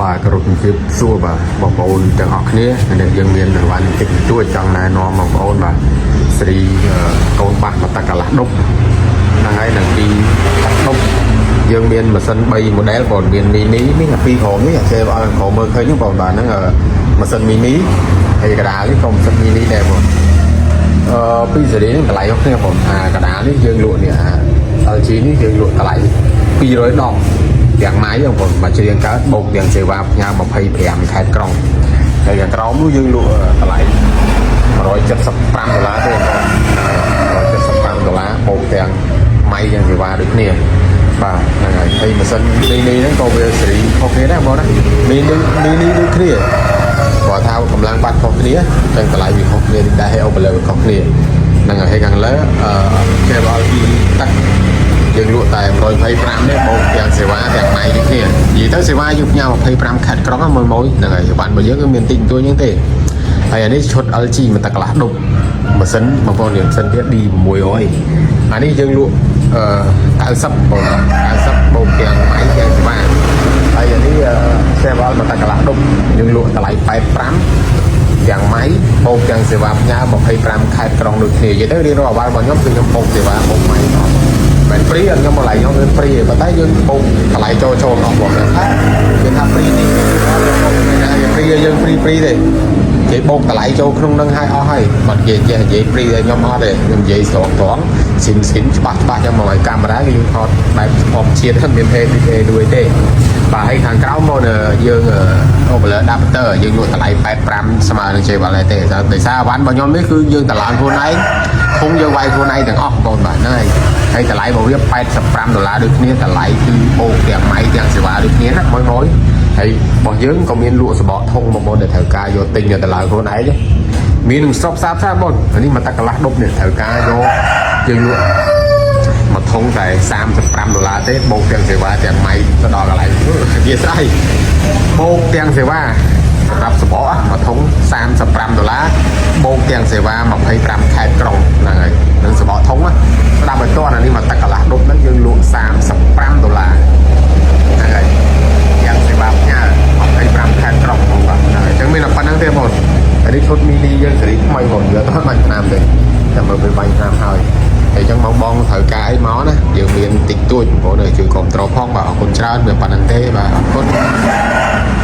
បាទគោរពជំរាបសួរបាទបងប្អូនទាំងអស់គ្នានេះយើងមានរង្វាន់តិចតួចចង់ណែនាំបងប្អូនបាទស៊េរីកូនបាសមកតកន្លះដប់ហ្នឹងហើយនឹងពីទឹកដប់យើងមានម៉ាស៊ីន3 model បងមាន mini នេះអាពីរក្រុមនេះអាចេឲ្យក្រុមមើលឃើញហ្នឹងបងបាទហ្នឹងម៉ាស៊ីន mini ហើយកដាលនេះក៏ម៉ាស៊ីន mini ដែរបង ពីស៊េរីនេះតម្លៃរបស់គ្នាបងអាកដាលនេះយើងលក់នេះអា LG នេះយើងលក់តម្លៃ210ទាំងម៉ៃបងប្អូនមួយច្រៀងកើតបូកទាំងសេវាផ្ញើ25ខេត្តក្រុងហើយខាងក្រោមនោះយើងលក់តម្លៃ175ដុល្លារទេបងប្អូន175ដុល្លារបូកទាំងម៉ៃទាំងសេវាដូចគ្នាបាទហ្នឹងហើយហើយម៉ាស៊ីន mini ហ្នឹងក៏វាស៊េរីខុសគ្នាដែរបងណា mini mini ដូចគ្នា គាត់ថាកម្លាំងបាត់ខុសគ្នាចឹងតម្លៃវាខុសគ្នាតិចដែរហើយអូបលើវាខុសគ្នាហ្នឹងហើយហើយខាងលើអឺ cable ពីទឹកយើងលក់តែ125នេះបូកទាំងសេវាទាំងម៉ៃនេះគ្នានិយាយទៅសេវាយើងផ្ញើ25ខេត្តក្រុងហ្នឹងមួយមួយហ្នឹងហើយបានរបស់យើងគឺមានតិចបន្តួចហ្នឹងទេហើយអានេះឈុត LG មួយទឹកកន្លះដប់ម៉ាស៊ីនបងប្អូននេះម៉ាស៊ីនទៀត D600 អានេះយើងលក់អឺ90បង90បូកទាំងម៉ៃទាំងសេវាហើយអានេះ Chevrolet មួយទឹកកន្លះដប់យើងលក់តម្លៃ85ទាំងម៉ៃបូកទាំងសេវាផ្ញើ25ខេត្តក្រុងដូចគ្នានិយាយទៅរៀនរាល់អវ៉ាល់របស់ខ្ញុំគឺខ្ញុំបូកសេវាបូកម៉ៃអត់មិន free អត់ខ្ញុំតម្លៃខ្ញុំគឺ free ទេប៉ុន្តែយើងបូកតម្លៃចូលចូលអស់បងថាគេថា free នេះគេ free យើង free free ទេគេបូកតម្លៃចូលក្នុងនឹងឲ្យអស់ហើយបាត់គេចេះនិយាយ free តែខ្ញុំអត់ទេខ្ញុំនិយាយស្រងត្រង់ស៊ីនស៊ីនច្បាស់ច្បាស់ចឹងមកឲ្យកាមេរ៉ាគឺយើងថតបែបធម្មជាតិអត់មាន edit ដូចទេបាទហើយខាងក្រោមមកយើង over adapter យើងលក់តម្លៃ85ស្មើនឹង JBL ទេដោយសារអវ៉ាន់របស់ខ្ញុំនេះគឺយើងតម្លើងខ្លួនឯងធុងយើងវាយខ្លួនឯងទាំងអស់បងប្អូនបាទហ្នឹងហើយហើយតម្លៃរបស់វា85ដុល្លារដូចគ្នាតម្លៃគឺបូកទាំងម៉ៃទាំងសេវាដូចគ្នាណាមួយមួយហើយរបស់យើងក៏មានលក់សបកធុងបងប្អូនដែលត្រូវការយកទិញយកតម្លើងខ្លួនឯងមាននឹងស្រុបសាបសាបបងនេះមកតកន្លះដប់នេះត្រូវការយកយើងលក់ មួយធុងតែ35ដុល្លារទេបូកទាំងសេវាទាំងម៉ៃទៅដល់កន្លែងនិយាយស្អីបូកទាំងសេវាសម្រាប់សបកមួយធុង35ដុល្លារបូកទាំងសេវា25ខេត្តក្រុងហ្នឹងហើយនឹងសបកធុងស្ដាប់ឲ្យតអានេះមកទឹកកន្លះដប់ហ្នឹងយើងលក់35ដុល្លារហ្នឹងហើយទាំងសេវាផ្ញើ25ខេត្តក្រុងបងបាទហ្នឹងហើយអញ្ចឹងមានតែប៉ុណ្្នឹងទេបងអានេះឈុត mini យើងស៊េរីថ្មីបងយកទៅបាញ់ឆ្នាំទេតែមើលវាបាញ់ឆ្នាំហើយ ហើយអញ្ចឹងបងបងត្រូវការអីមកណាយើងមានតិចតួចបងប្អូនអើយជួយគ្រប់គ្រងផងបាទអរគុណច្រើនមានប៉ុណ្្នឹងទេបាទអរគុណ។